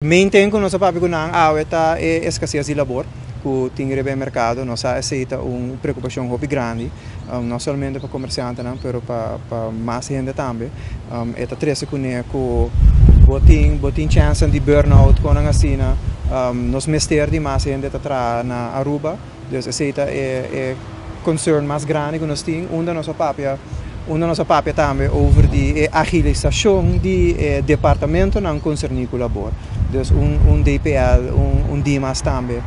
Main thing ku nos a papia ku nan awe ta e escases di labor ku tin riba e merkado. Nos sa esei ta un preokupashon hopi grandi, no solamente pa komersiantenan pero pa pa mas hende tambe. E ta trese kuné ku bo tin bo tin chènsnan di burnout, konan asina. Nos mester di mas hende ta traha na Aruba. Dus esei ta e e concern mas grandi ku nos tin. Unda nos a papia unda nos a papia tambe over di e agilisashon di e departamentonan konserní ku labor. Dus un un DPL, un un Dimas tambe,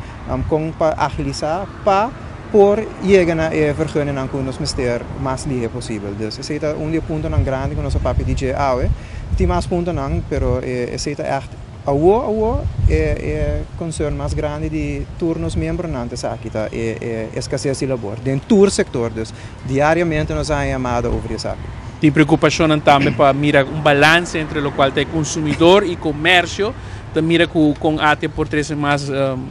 kon pa agilisá pa por yega na e vergunningnan ku nos mester mas lihe posibel. Dus esei ta un di e puntonan grandi ku nos a papia di dje awe. Tin mas puntonan, pero esei ta ègt. Awo awo e e concern mas grandi di tur nos miembronan ta esaki ta e e escasez di labor den tur sector dus diariamente nos a haña yamada over di esaki. Tin preocupacionnan tambe pa mira un balance entre locual ta e consumidor y comercio ta mira cu con ATIA por trece mas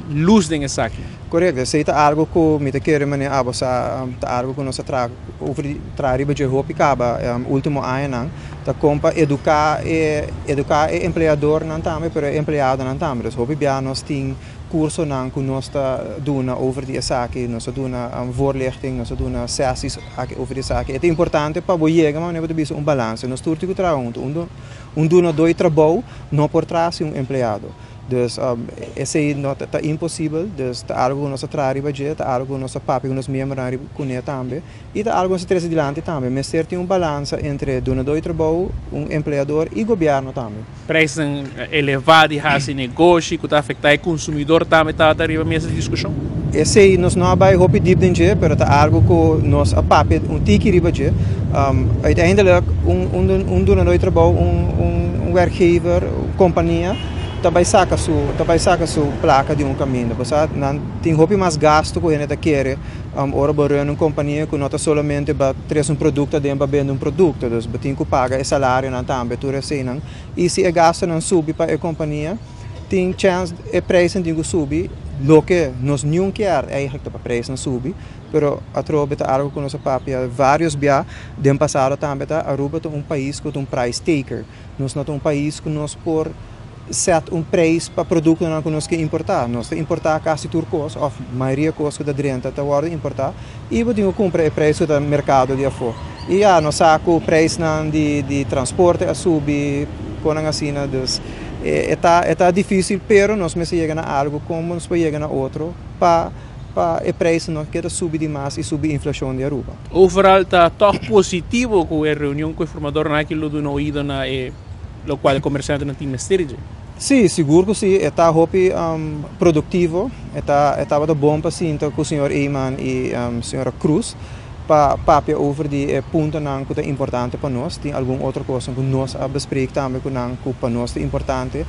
luz den esaki. Correcto, esey ta algo cu mi ta kere manera abo sa ta algo cu nos a traha over di traha riba dje hopi caba ultimo añanan. Ta kon pa eduká e eduká e empleadornan tambe pero e empleadonan tambe. Dus hopi bia nos tin kursonan ku nos ta duna over di esaki, nos ta duna voorlichting, nos ta duna sessies aki over di esaki. E ta importante pa bo yega manera bo ta bisa un balanse. Nos tur tin ku traha huntu. Un un dunadó di trabou no por traha sin un empleado. Dus esei no ta imposibel. Dus ta algu ku nos ta traha riba dje, ta algu ku nos ta papia ku nos miembronan riba kuné tambe. I ta algu nos ta trese dilanti tambe. Mester tin un balansa entre dunadó di trabou, un empleador i gobièrnu tambe. Prijsnan elevá di hasi negoshi ku ta afektá e konsumidor tambe tabata riba mesa di diskushon. Esei nos no a bai hopi dip den dje, pero ta algu ku nos a papia un tiki riba dje. Uiteindelijk un dunadó di trabou, un werkgever, un kompania ta bai saka su ta bai saka su plaka di un kaminda. Pasobra nan tin hopi mas gastu ku hende ta kere. Ora bo run un kompania ku no ta solamente ba trese un produkto aden pa bende un produkto, dus bo tin ku paga e salarionan tambe, tur eseinan. I si e gastunan subi pa e kompania, tin chèns e preisnan tin ku subi, loke nos niun kier eigentlik ta pa preisnan subi, pero atrobe ta algu ku nos a papia vários bia den pasado tambe ta Aruba ta un pais ku ta un price taker. Nos no ta un pais ku nos por set un preis pa produktonan ku nos ke importá. Nos ta importá kasi tur kos òf mayoria kos ku ta drenta ta wòrdu importá i bo tin ku kumpra e preis ku ta merkado di afó. I ya, nos sa ku preisnan di di transporte a subi, konan asina, dus e ta e ta difísil pero nos mester yega na algu komo nos por yega na otro pa pa e preisnan no keda subi di mas i subi inflashon di Aruba. Overal ta tòg positivo ku e reunion ku e formadornan aki lo duna oido na e lokual e komersiantenan tin mester di dje. Sí, sigur ku sí. E ta hopi produktivo. E ta e tabata bon pa sinta ku señor Eman i señora Cruz pa papia over di e puntonan ku ta importante pa nos. Tin algun otro kosnan ku nos a bespreek tambe ku nan ku pa nos ta importante.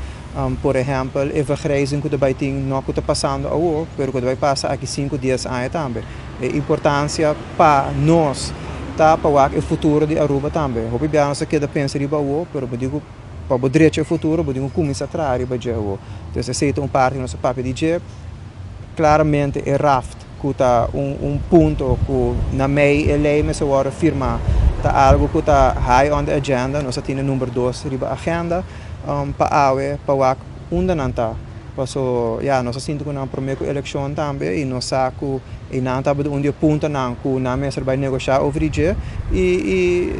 Por ehèmpel, e vergrijzing ku ta bai tin, no ku ta pasando awor, pero ku ta bai pasa aki sinku, dies aña tambe. E importancia pa nos ta pa wak e futuro di Aruba tambe. Hopi bia nos ta keda pensa riba awo, pero bo tin cu pa bo drecha e futuro bo tin cu cuminsa traha riba dje awo. Entonces esey ta un parti cu nos ta papia di dje. Claramente e raft cu ta un un punto cu na mei e ley mester wordo firma ta algo cu ta high on the agenda. Nos a tene number dos riba agenda pa awe pa wak unda nan ta. Paso ya nos a sinti ku nan promé ku elekshon tambe i nos sa ku e nan tabata un di e puntonan ku nan mester bai negoshá over di dje i i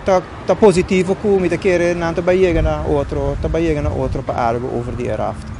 ta ta positivo ku mi ta kere nan ta bai yega na otro ta bai yega na otro pa algu over di e raft.